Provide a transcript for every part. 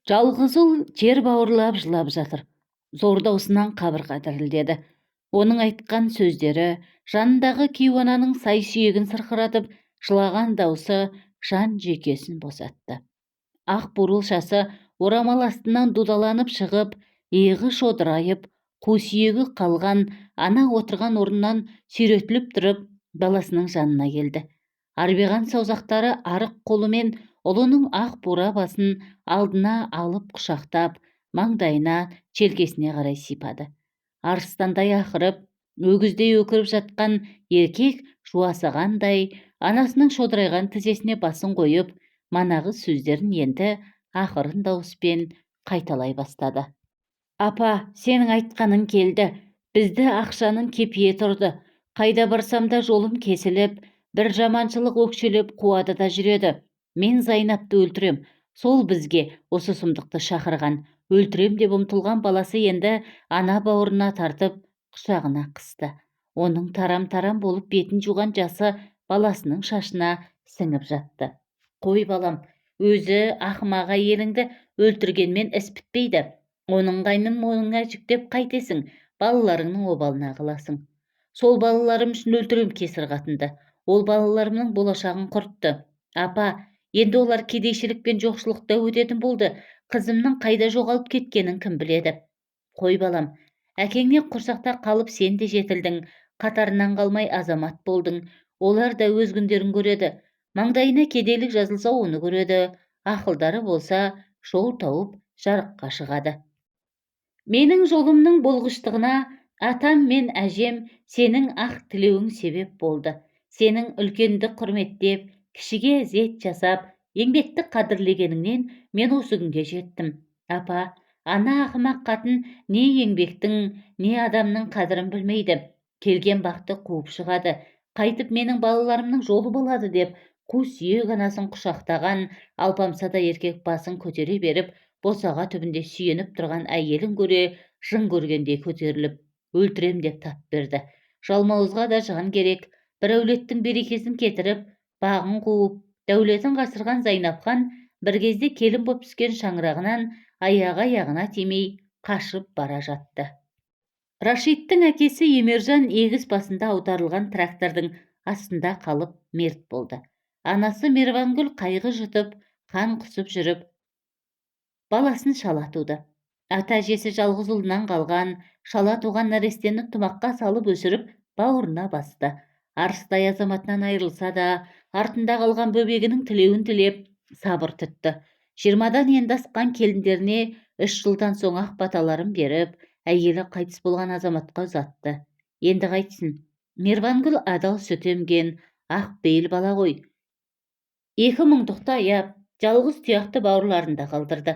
Жалғыз ұл жер бауырлап жылап жатыр. Зор даусынан қабырға дірілдеді. Оның айтқан сөздері жанындағы кейуананың сай сүйегін сырқыратып, жылаған даусы жан жүйкесін босатты. Ақ бурыл шашы орамал астынан дудаланып шығып, иығы шодырайып, қу сүйегі қалған ана отырған орнынан сүйретіліп тұрып, баласының жанына келді. Арбиған саусақтары арық қолымен ұлының ақ бура басын алдына алып құшақтап, маңдайына, желкесіне қарай сипады. Арыстандай ақырып, өгіздей өкіріп жатқан еркек жуасығандай анасының шодырайған тізесіне басын қойып, манағы сөздерін енді ақырын дауыспен қайталай бастады. Апа, сенің айтқаның келді. Бізді ақшаның кепиеті ұрды. Қайда барсам да жолым кесіліп, бір жаманшылық өкшелеп қуады да жүреді. Мен Зайнапты өлтірем. Сол бізге осы сұмдықты шақырған. Өлтірем деп ұмтылған баласы енді ана бауырына тартып, құшағына қысты. Оның тарам-тарам болып бетін жуған жасы баласының шашына сіңіп жатты. Қой балам, өзі ақымақ әйеліңді өлтіргенмен іс бітпейді. Оның қайнын мойныңа жүктеп қайтесің, балаларыңның обалына қаласың. Сол балаларым үшін өлтірем кесір қатынды. Ол балаларымның болашағын құртты. Апа, енді олар кедейшілік пен жоқшылықта өтетін болды. Қызымның қайда жоғалып кеткенін кім біледі? Қой балам, әкеңнен құрсақта қалып сен де жетілдің, қатарынан қалмай азамат болдың. Олар да өз күндерін көреді. Маңдайына кедейлік жазылса оны көреді, ақылдары болса жол тауып жарыққа шығады. Менің жолымның болғыштығына атам мен әжем сенің ақ тілеуің себеп болды. Сенің үлкенді құрметтеп, кішіге ізет жасап, еңбекті қадірлегеніңнен мен осы күнге жеттім. Апа, ана ақымақ қатын не еңбектің, не адамның қадірін білмейді. Келген бақты қуып шығады. Қайтып менің балаларымның жолы болады деп, қу сүйек анасын құшақтаған алпамсадай еркек басын көтере беріп, босаға түбінде сүйеніп тұрған әйелін көре жын көргендей көтеріліп, өлтірем деп тап берді. Жалмауызға да жан керек. Бір әулеттің берекесін кетіріп, бағын қуып, дәулетін қашырған Зайнапхан бір кезде келін боп түскен шаңырағынан аяғы аяғына тимей қашып бара жатты. Рашидтің әкесі Емержан егіс басында аударылған трактордың астында қалып мерт болды. Анасы Мервангүл қайғы жұтып, қан құсып жүріп, баласын шала туды. Ата әжесі жалғыз ұлынан қалған, шала туған нәрестені тұмаққа салып өсіріп, бауырына басты. Арыстай азаматынан айырылса да, артында қалған бөбегінің тілеуін тілеп, сабыр тұтты. 20-дан енді асқан келіндеріне 3 жылдан соң ақ баталарын беріп, әйелі қайтыс болған азаматқа ұзатты. Енді қайтсын? Мервангүл адал сүт емген, ақ бейіл бала ғой. 2 мұңдықты аяп, жалғыз тұяқты бауырларында қалдырды.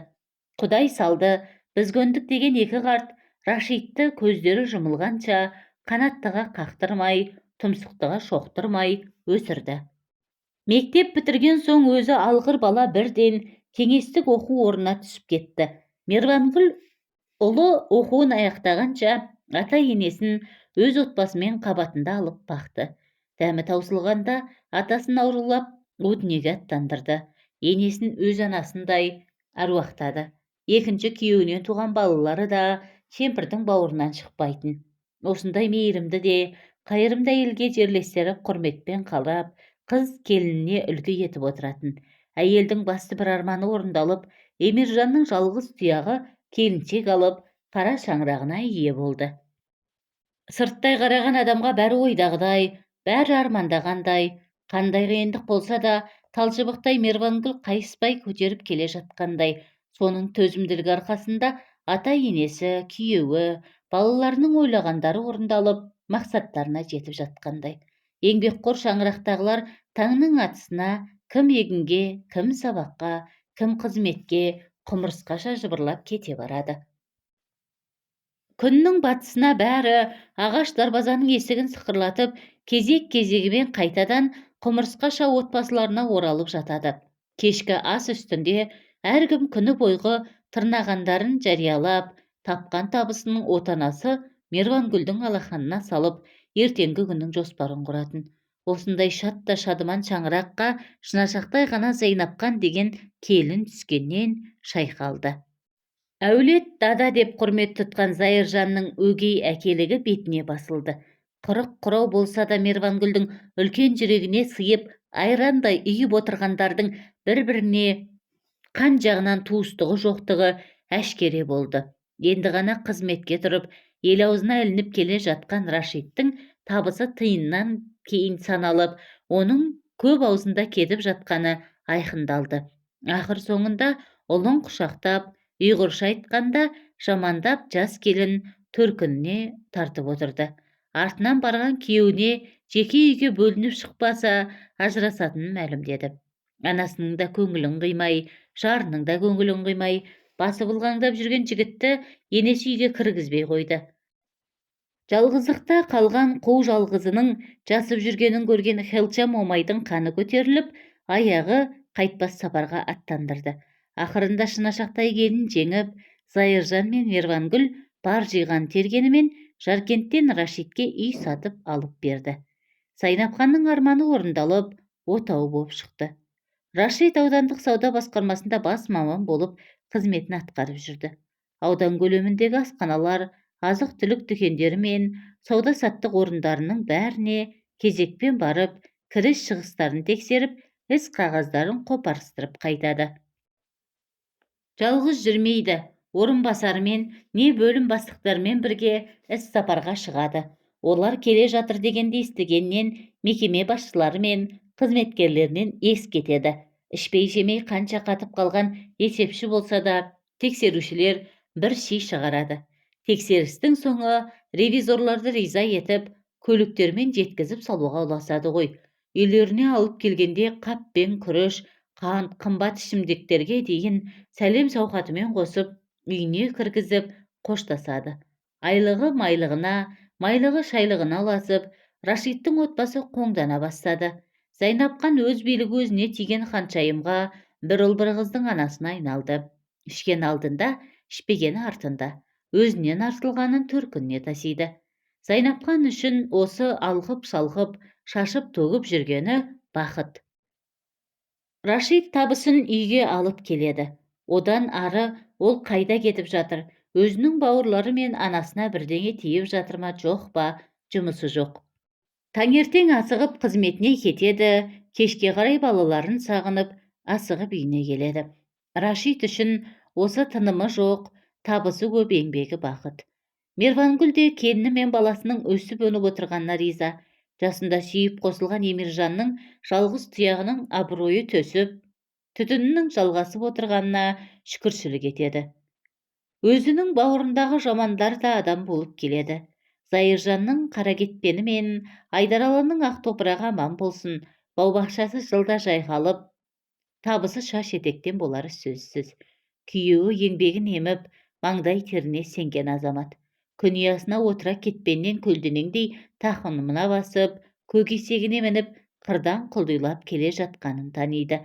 Құдай салды, біз көндік деген екі қарт Рашидті көздері жұмылғанша қанаттыға қақтырмай, тұмсықтыға шоқтырмай өсірді. Мектеп бітірген соң өзі алғыр бала бірден кеңестік оқу орнына түсіп кетті. Мервангүл ұлы оқуын аяқтағанша ата-енесін өз отбасымен қабатында алып бақты. Дәмі таусылғанда атасын аурулап о дүниеге аттандырды. Енесін өз анасындай әруақтады. Екінші күйеуінен туған балалары да кемпірдің бауырынан шықпайтын. Осындай мейірімді де қайырымды әйелге жерлестері құрметпен қарап, қыз келініне үлгі етіп отыратын. Әйелдің басты бір арманы орындалып, Еміржанның жалғыз тұяғы келіншек алып, қара шаңырағына ие болды. Сырттай қараған адамға бәрі ойдағыдай, бәрі армандағандай, қандай қиындық болса да талшыбықтай Мервангүл қайыспай көтеріп келе жатқандай. Соның төзімділігі арқасында ата-енесі, күйеуі, балаларының ойлағандары орындалып, мақсаттарына жетіп жатқандай. Еңбекқор шаңырақтағылар таңның атысына кім егінге, кім сабаққа, кім қызметке құмырсқаша жыбырлап кете барады. Күннің батысына бәрі ағаш дарбазаның есігін сықырлатып, кезек-кезегімен қайтадан құмырсқаша отбасыларына оралып жатады. Кешкі ас үстінде әркім күні бойғы тырнағандарын жариялап, тапқан табысының отанасы Мервангүлдің алақанына салып, ертеңгі күннің жоспарын құратын. Осындай шат та шадыман шаңыраққа шынашақтай ғана Зайнапхан деген келін түскеннен Шайқалды. Әулет дада деп құрмет тұтқан Зайыржанның өгей әкелігі бетіне басылды. 40 құрау болса да Мервангүлдің үлкен жүрегіне сыйып, айрандай ұйып отырғандардың бір-біріне қан жағынан туыстығы жоқтығы әшкере болды. Енді ғана қызметке тұрып, ел аузына ілініп келе жатқан Рашидтің табысы тиыннан кейін саналып, оның көп аузында кетіп жатқаны айқындалды. Ақыр соңында ұлын құшақтап, ұйғырша айтқанда жамандап жас келін төркініне тартып отырды. Артынан барған күйеуіне жеке үйге бөлініп шықпаса ажырасатынын мәлімдеді. Анасының да көңілін қимай, жарының да көңілін қимай, басы бұлғаңдап жүрген жігітті енесі үйге кіргізбей қойды. Жалғыздықта қалған қу жалғызының жасып жүргенін көрген Хелча Момайдың қаны көтеріліп, аяғы қайтпас сапарға аттандырды. Ақырында шынашақтай келін жеңіп, Зайыржан мен Мервангүл бар жиған тергенімен Жаркенттен Рашидке үй сатып алып берді. Зайнапханның арманы орындалып, отау болып шықты. Рашид аудандық сауда басқармасында бас маман болып қызметін атқарып жүрді. Аудан көлеміндегі асханалар, азық-түлік дүкендері мен сауда-саттық орындарының бәріне кезекпен барып, кіріс-шығыстарын тексеріп, іс қағаздарын қопарыстырып қайтады. Жалғыз жүрмейді, орынбасарымен не бөлім бастықтарымен бірге іс сапарға шығады. Олар келе жатыр дегенді естігеннен мекеме басшылары мен қызметкерлерінен ес кетеді. Ішпей-жемей қанша қатып қалған есепші болса да, тексерушілер бір ши шығарады. Тексерістің соңы ревизорларды риза етіп, көліктермен жеткізіп салуға ұласады ғой. Үйлеріне алып келгенде қап пен күріш, қант, қымбат ішімдіктерге дейін сәлем сауқатымен қосып, үйіне кіргізіп қоштасады. Айлығы майлығына, майлығы шайлығына ұласып, Рашидтің отбасы қоңдана бастады. Зайнапхан өз билігі өзіне тиген ханшайымға, бір ұл бір қыздың анасына айналды. Ішкен алдында, ішпегені артында, өзінен артылғанын төркініне тасиды. Зайнапхан үшін осы алғып-салғып, шашып-төгіп жүргені бақыт. Рашид табысын үйге алып келеді. Одан ары ол қайда кетіп жатыр, өзінің бауырлары мен анасына бірдеңе тиіп жатыр ма, жоқ па, жұмысы жоқ. Таңертең асығып қызметіне кетеді, кешке қарай балаларын сағынып, асығып үйіне келеді. Рашид үшін осы тынымы жоқ, табысы көп еңбегі бақыт. Мервангүл де келіні мен баласының өсіп-өніп отырғанына риза. Жасында сүйіп қосылған Еміржанның жалғыз тұяғының абыройы төсіп, түтінінің жалғасып отырғанына шүкіршілік етеді. Өзінің бауырындағы жамандар да адам болып келеді. Зайыржанның қара кетпені мен Айдаралының ақ топырағы аман болсын, бау-бақшасы жылда жайқалып, табысы шаш етектен болары сөзсіз. Күйеуі еңбегін еміп, маңдай теріне сенген азамат. Күн ұясына отыра кетпеннен көлденеңдей тақымына басып, көк есегіне мініп, қырдан құлдилап келе жатқанын таниды.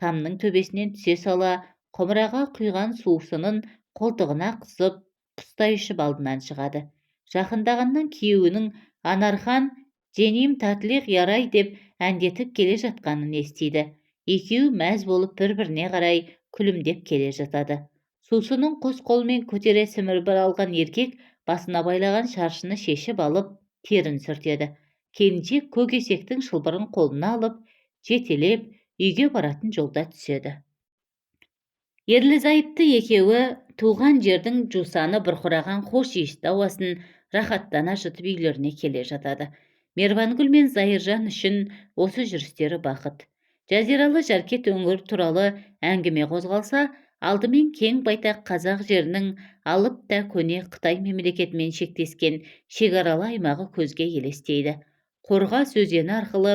Тамның төбесінен түсе сала, құмыраға құйған сусынын қолтығына қысып, құстай ұшып алдынан шығады. Жақындағаннан күйеуінің «Анархан, женим татлиқ ярай» деп әндетіп келе жатқанын естиді. Екеуі мәз болып бір-біріне қарай күлімдеп келе жатады. Сусынын қос қолымен көтере сіміріп алған еркек басына байлаған шаршыны шешіп алып, терін сүртеді. Келіншек көк есектің шылбырын қолына алып, жетелеп, үйге баратын жолда түседі. Ерлі-зайыпты екеуі туған жердің жусаны бұрқыраған хош иісті ауасын рахаттана жұтып үйлеріне келе жатады. Мервангүл мен Зайыржан үшін осы жүрістері бақыт. Жазиралы Жаркент өңірі туралы әңгіме қозғалса, алдымен кең байтақ қазақ жерінің алып та көне Қытай мемлекетімен шектескен шекаралы аймағы көзге елестейді. Қорғас өзені арқылы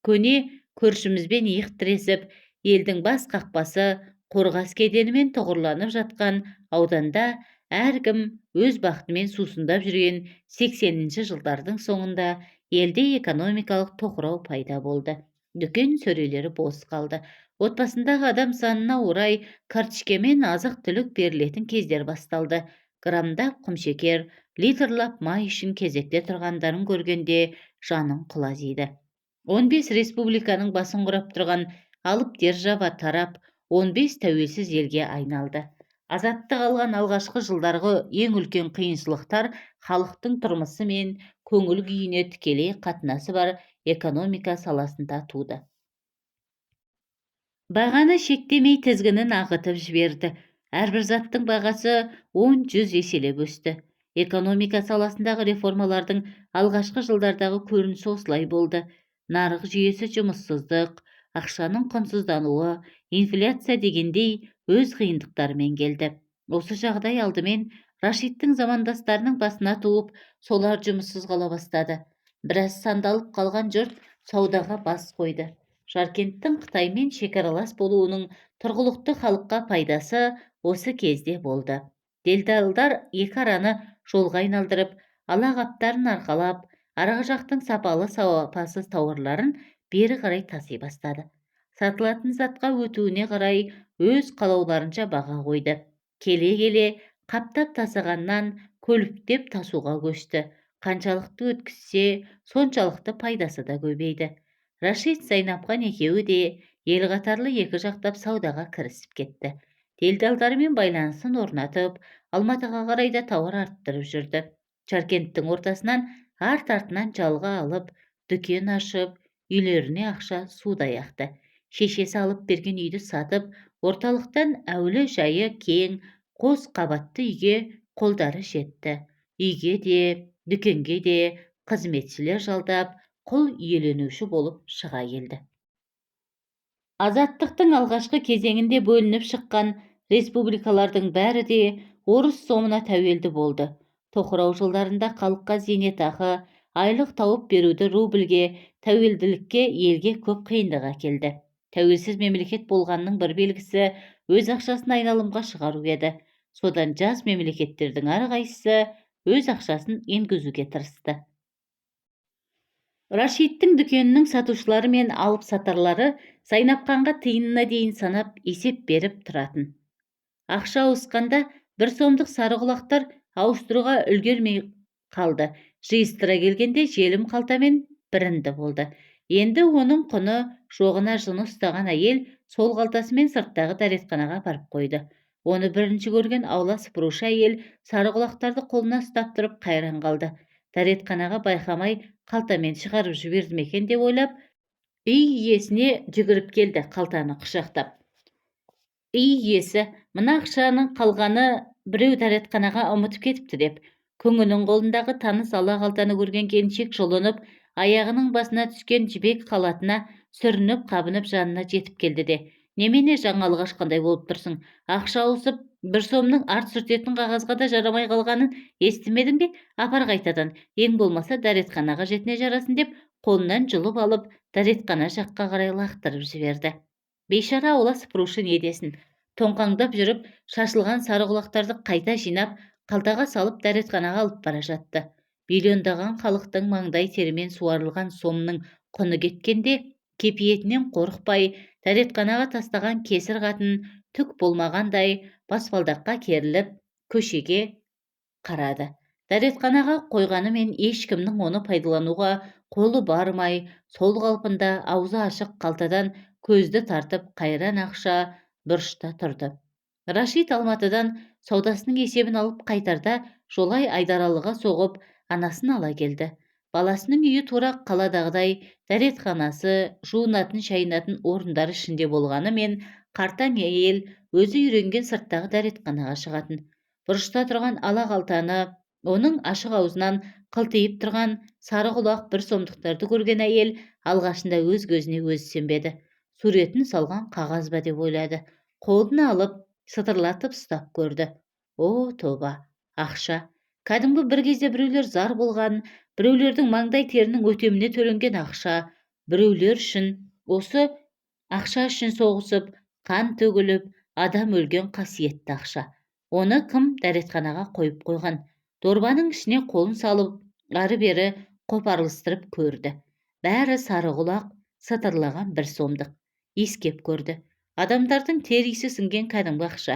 көне көршімізбен иық тіресіп, елдің бас қақпасы Қорғас кеденімен тұғырланып жатқан ауданда әркім өз бақытымен сусындап жүрген 80-ші жылдардың соңында елде экономикалық тоқырау пайда болды. Дүкен сөрелері бос қалды. Отбасындағы адам санына орай карточкамен азық-түлік берілетін кездер басталды. Грамдап құмшекер, литрлап май үшін кезекте тұрғандарын көргенде жаның құлазиды. 15 республиканың басын құрап тұрған алып держава тарап, 15 тәуелсіз елге айналды. Азаттық алған алғашқы жылдарғы ең үлкен қиыншылықтар халықтың тұрмысы мен көңіл күйіне тікелей қатынасы бар экономика саласында туды. Бағаны шектемей тізгінін ағытып жіберді. Әрбір заттың бағасы 10-100 еселеп өсті. Экономика саласындағы реформалардың алғашқы жылдардағы көрінісі осылай болды. Нарық жүйесі жұмыссыздық, ақшаның құнсыздануы, инфляция дегендей өз қиындықтарымен келді. Осы жағдай алдымен Рашидтің замандастарының басына туып, солар жұмыссыз қала бастады. Біраз сандалып қалған жұрт саудаға бас қойды. Жаркенттің Қытаймен шекаралас болуының тұрғылықты халыққа пайдасы осы кезде болды. Делдалдар екі араны жолға айналдырып, ала қаптарын арқалап, арғы жақтың сапалы сапасыз тауарларын бері қарай таси бастады. Сатылатын затқа өтуіне қарай өз қалауларынша баға қойды. Келе-келе қаптап тасығаннан көліктеп тасуға көшті. Қаншалықты өткізсе, соншалықты пайдасы да көбейді. Рашид, Зайнапхан екеуі де ел қатарлы екі жақтап саудаға кірісіп кетті. Делдалдармен байланысын орнатып, Алматыға қарай да тауар арттырып жүрді. Жаркенттің ортасынан арт-артынан жалға алып, дүкен ашып, үйлеріне ақша судай ақты. Шешесі алып берген үйді сатып, орталықтан әулі жайы кең қос қабатты үйге қолдары жетті. Үйге де, дүкенге де қызметшілер жалдап, құл иеленуші болып шыға келді. Азаттықтың алғашқы кезеңінде бөлініп шыққан республикалардың бәрі де орыс сомына тәуелді болды. Тоқырау жылдарында халыққа зейнетақы, айлық тауып беруді рубльге тәуелділікке елге көп қиындық әкелді. Тәуелсіз мемлекет болғанның бір белгісі өз ақшасын айналымға шығару еді. Содан жас мемлекеттердің әрқайсысы өз ақшасын енгізуге тырысты. Рашидтің дүкенінің сатушылары мен алып сатарлары Зайнапханға тиынына дейін санап есеп беріп тұратын. Ақша ауысқанда бір сомдық сары құлақтар ауыстыруға үлгермей қалды. Жиыстыра келгенде желім қалтамен бірінді болды. Енді оның құны жоғына жыны ұстаған әйел сол қалтасымен сырттағы дәретханаға барып қойды. Оны бірінші көрген аула сыпырушы әйел сары құлақтарды қолына ұстап тұрып қайран қалды. Дәретханаға байқамай қалтамен шығарып жіберді ме екен деп ойлап, үй иесіне жүгіріп келді қалтаны құшақтап. Үй иесі мына ақшаның қалғаны біреу дәретханаға ұмытып кетіпті деп, күңінің қолындағы таныс ала қалтаны көрген келіншек жұлынып, аяғының басына түскен жібек халатына сүрініп қабынып жанына жетіп келді де, немене жаңалық ашқандай болып тұрсың, ақша ауысып бір сомның арт сүртетін қағазға да жарамай қалғанын естімедің бе, апар қайтадан, ең болмаса дәретхана қажетіне жарасын деп қолынан жұлып алып дәретхана жаққа қарай лақтырып жіберді. Бейшара аула сыпырушы не десін, тоңқаңдап жүріп шашылған сары құлақтарды қайта жинап қалтаға салып дәретханаға алып бара жатты. Миллиондаған халықтың маңдай терімен суарылған сомның құны кеткенде кепиетінен қорықпай дәретханаға тастаған кесір қатын түк болмағандай баспалдаққа керіліп көшеге қарады. Дәретханаға қойғанымен ешкімнің оны пайдалануға қолы бармай, сол қалпында аузы ашық қалтадан көзді тартып қайран ақша бұрышта тұрды. Рашид Алматыдан саудасының есебін алып қайтарда жолай Айдаралыға соғып анасын ала келді. Баласының үйі тура қаладағыдай дәретханасы, жуынатын, шайынатын орындар ішінде болғанымен қартаң әйел өзі үйренген сырттағы дәретханаға шығатын. Бұрышта тұрған ала қалтаны, оның ашық аузынан қылтиып тұрған сары құлақ бір сомдықтарды көрген әйел алғашында өз көзіне өзі сенбеді. Суретін салған қағаз ба деп ойлады. Қолына алып сытырлатып ұстап көрді. О, тоба, ақша. Кәдімгі бір кезде біреулер зар болған, біреулердің маңдай терінің өтеміне төленген ақша, біреулер үшін осы ақша үшін соғысып, қан төгіліп, адам өлген қасиетті ақша. Оны кім дәретханаға қойып қойған? Дорбаның ішіне қолын салып, ары-бері қопарылыстырып көрді. Бәрі сары құлақ, сытырлаған бір сомдық. Иіскеп көрді. Адамдардың тер иісі сіңген кәдімгі ақша.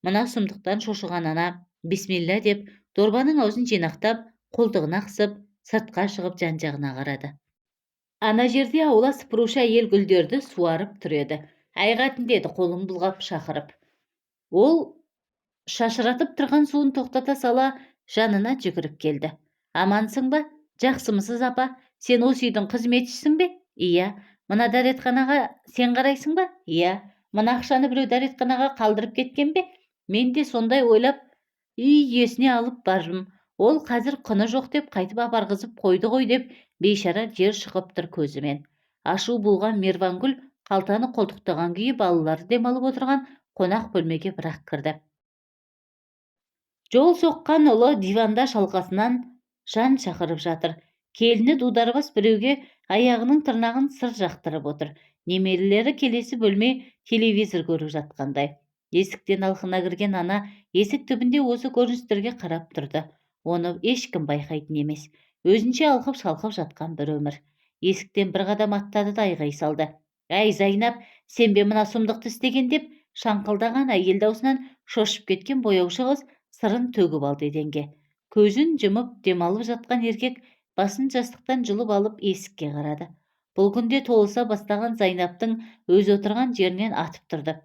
Мына сұмдықтан шошыған ана бисмилля деп дорбаның аузын жинақтап, қолтығына қысып, сыртқа шығып жан-жағына қарады. Ана жерде аула сыпырушы әйел гүлдерді суарып тұр еді. Әй, қатын, деді қолын бұлғап шақырып. Ол шашыратып тұрған суын тоқтата сала жанына жүгіріп келді. Амансың ба? Жақсымысыз, апа? Сен осы үйдің қызметшісің бе? Иә. Мына дәретханаға сен қарайсың ба? Иә. Мына ақшаны біреу дәретханаға қалдырып кеткен бе? Мен де сондай ойлап үй иесіне алып бардым. Ол қазір құны жоқ деп қайтып апарғызып қойды ғой деп бейшара жер шұқып тұр көзімен. Ашу буған Мервангүл қалтаны қолтықтаған күйі балалары демалып отырған қонақ бөлмеге бір-ақ кірді. Жол соққан ұлы диванда шалқасынан жан шақырып жатыр. Келіні дударбас біреуге аяғының тырнағын сыр жақтырып отыр. Немерелері келесі бөлме телевизор көріп жатқандай. Есіктен алқына кірген ана есік түбінде осы көріністерге қарап тұрды. Оны ешкім байқайтын емес. Өзінше алқып-шалқып жатқан бір өмір. Есіктен бір қадам аттады да айғай салды. Әй, Зайнап, сен бе мына сұмдықты істеген деп шаңқылдаған әйел даусынан шошып кеткен бояушы қыз сырын төгіп алды еденге. Көзін жұмып демалып жатқан еркек басын жастықтан жұлып алып есікке қарады. Бұл күнде толыса бастаған Зайнаптың өзі отырған жерінен атып тұрды.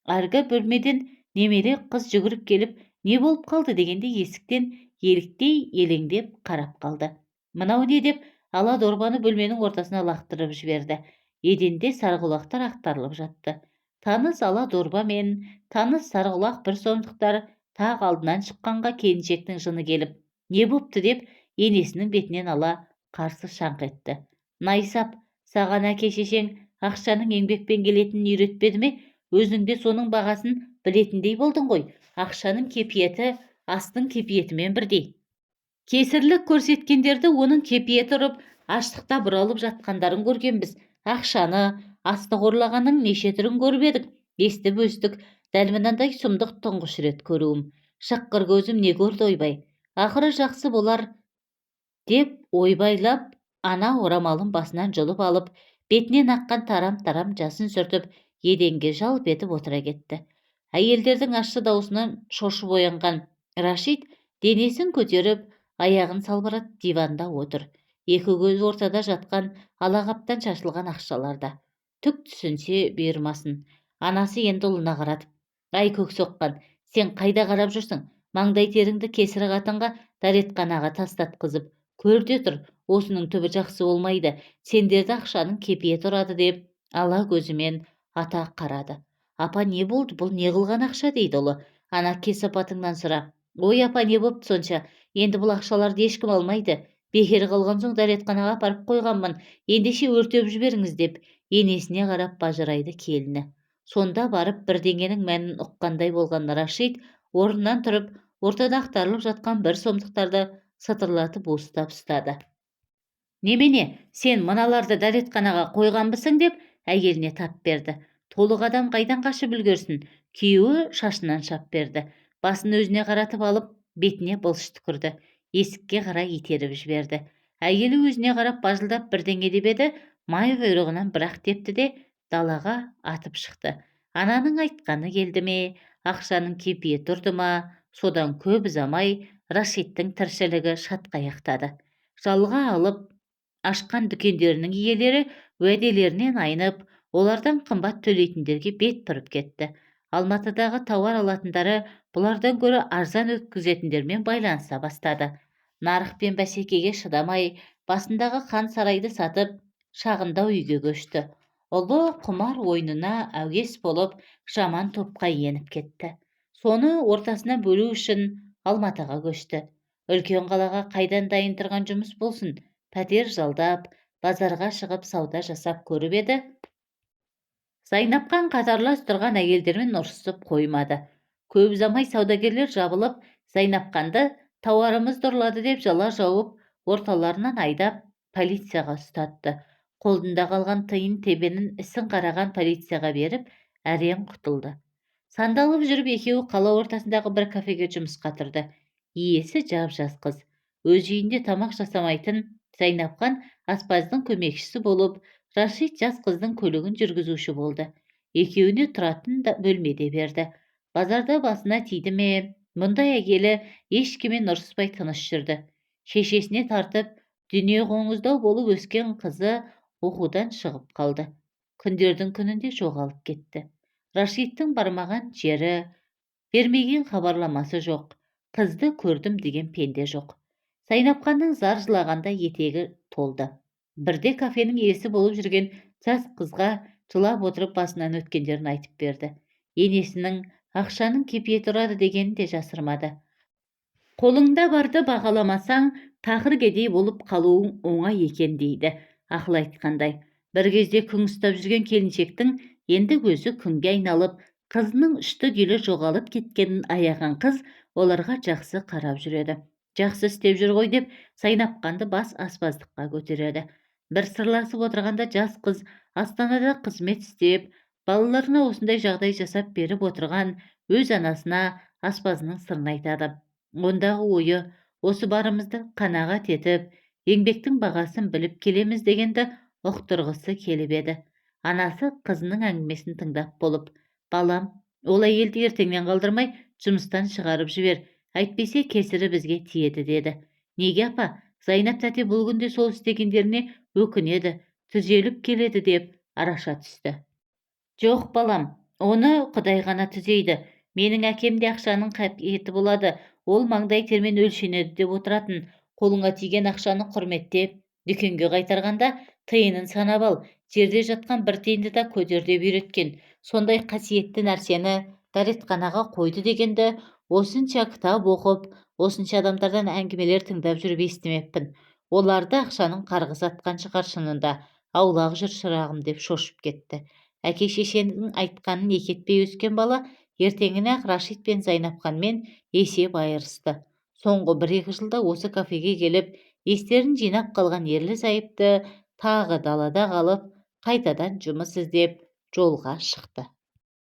Арғы бөлмеден немере қыз жүгіріп келіп, не болып қалды дегенде есіктен еліктей елеңдеп қарап қалды. Мынау не деп ала дорбаны бөлменің ортасына лақтырып жіберді. Еденде сарғұлақтар ақтарылып жатты. Таныс ала дорба мен таныс сарғұлақ бір сомдықтар тақ алдынан шыққанға келіншектің жыны келіп, не бопты деп енесінің бетінен ала қарсы шаңқ етті. Найсап, саған әке шешең ақшаның еңбекпен келетінін үйретпеді ме? Өзің де соның бағасын білетіндей болдың ғой. Ақшаның кепиеті астың кепиетімен бірдей. Кесірлік көрсеткендерді оның кепиеті ұрып, аштықта бұралып жатқандарын көргенбіз. Ақшаны, асты қорлағанның неше түрін көріп едік, естіп өстік. Дәл мынандай сұмдық тұңғыш рет көруім. Шыққыр көзім не көрді ойбай. Ақыры жақсы болар деп ойбайлап, ана орамалын басынан жұлып алып, бетінен аққан тарам-тарам жасын сүртіп, еденге жалп етіп отыра кетті. Әйелдердің ащы даусынан шошып оянған Рашид денесін көтеріп, аяғын салбыратып диванда отыр. Екі көзі ортада жатқан алағаптан шашылған ақшаларда. Түк түсінсе бұйырмасын. Анасы енді ұлына қаратып, әй көк соққан, сен қайда қарап жүрсің? Маңдай теріңді кесір қатынға дәретханаға тастатқызып, көр де тұр, осының түбі жақсы болмайды, сендерді ақшаның кепиеті ұрады деп ала көзімен ата қарады. Апа, не болды, бұл не қылған ақша дейді ұлы. Ана кесапатыңнан сұра. Ой, апа, не бопты сонша? Енді бұл ақшаларды ешкім алмайды. Бекер қалған соң дәретханаға апарып қойғанмын. Ендеше өртеп жіберіңіз деп енесіне қарап бажырайды келіні. Сонда барып бірдеңенің мәнін ұққандай болған Рашид орнынан тұрып, ортада ақтарылып жатқан бір сомдықтарды сытырлатып уыстап ұстады. Немене, сен мыналарды дәретханаға қойғанбысың деп әйеліне тап берді. Толық адам қайдан қашып үлгерсін? Күйеуі шашынан шап берді. Басын өзіне қаратып алып, бетіне былш түкірді. Есікке қарай итеріп жіберді. Әйелі өзіне қарап бажылдап бірдеңе деп еді, май құйрығынан бір-ақ тепті де далаға атып шықты. Ананың айтқаны келді ме, ақшаның кепиеті ұрды ма, содан көп ұзамай Рашидтің тіршілігі шатқаяқтады. Жалға алып ашқан дүкендерінің иелері уәделерінен айнып, олардан қымбат төлейтіндерге бет бұрып кетті. Алматыдағы тауар алатындары бұлардан гөрі арзан өткізетіндермен байланыса бастады. Нарық пен бәсекеге шыдамай, басындағы хан сарайды сатып, шағындау үйге көшті. Ұлы құмар ойынына әуес болып, жаман топқа еніп кетті. Соны ортасына бөлу үшін Алматыға көшті. Үлкен қалаға қайдан дайын тұрған жұмыс болсын, пәтер жалдап, базарға шығып сауда жасап көріп еді. Зайнапқан қатарлас тұрған әйелдермен ұрысып қоймады. Көп ұзамай саудагерлер жабылып, Зайнапқанды тауарымызды ұрлады деп жала жауып, орталарынан айдап, полицияға ұстатты. Қолында қалған тиын-тебенін ісін қараған полицияға беріп, әрең құтылды. Сандалып жүріп екеуі қала ортасындағы бір кафеге жұмысқа тұрды. Иесі жап-жас қыз. Өз үйінде тамақ жасамайтын Зайнапқан аспаздың көмекшісі болып, Рашид жас қыздың көлігін жүргізуші болды. Екеуіне тұратын да бөлме де берді. Базарда басына тиді ме, мұндай әйелі ешкіммен ұрыспай тыныш жүрді. Шешесіне тартып, дүние қоңыздау болып өскен қызы оқудан шығып қалды. Күндердің күнінде жоғалып кетті. Рашидтің бармаған жері, бермеген хабарламасы жоқ. Қызды көрдім деген пенде жоқ. Зайнапханның зар жылағанда етегі толды. Бірде кафенің иесі болып жүрген жас қызға жылап отырып басынан өткендерін айтып берді. Енесінің ақшаның кепиеті ұрады дегенін де жасырмады. Қолыңда барды бағаламасаң, тақыр кедей болып қалуың оңай екен дейді, ақыл айтқандай. Бір кезде күң ұстап жүрген келіншектің енді өзі күңге айналып, қызының үшті-күйлі жоғалып кеткенін аяған қыз оларға жақсы қарап жүреді. Жақсы істеп жүр ғой деп Зайнапқанды бас аспаздыққа көтереді. Бір сырласып отырғанда жас қыз Астанада қызмет істеп, балаларына осындай жағдай жасап беріп отырған өз анасына аспазының сырын айтады. Ондағы ойы осы барымызды қанағат етіп, еңбектің бағасын біліп келеміз дегенді ұқтырғысы келіп еді. Анасы қызының әңгімесін тыңдап болып, балам, ол әйелді ертеңнен қалдырмай жұмыстан шығарып жібер, әйтпесе кесірі бізге тиеді деді. Неге апа, Зайнап тәте бұл күнде сол істегендеріне өкінеді, түзеліп келеді деп араша түсті. Жоқ балам, оны Құдай ғана түзейді. Менің әкем де ақшаның қасиеті болады, ол маңдай термен өлшенеді деп отыратын. Қолыңа тиген ақшаны құрметтеп, дүкенге қайтарғанда тиынын санап ал, жерде жатқан бір тиынды да көтер деп үйреткен. Сондай қасиетті нәрсені дәретханаға қойды дегенді осынша кітап оқып, осынша адамдардан әңгімелер тыңдап жүріп естімеппін. Оларды ақшаның қарғысы атқан шығар шынында. Аулақ жүр шырағым деп шошып кетті. Әке-шешенің айтқанын екі етпей өскен бала ертеңіне-ақ Рашид пен Зайнапханмен есеп айырысты. Соңғы бір-екі жылда осы кафеге келіп, естерін жинап қалған ерлі-зайыпты тағы далада қалып, қайтадан жұмыс іздеп жолға шықты.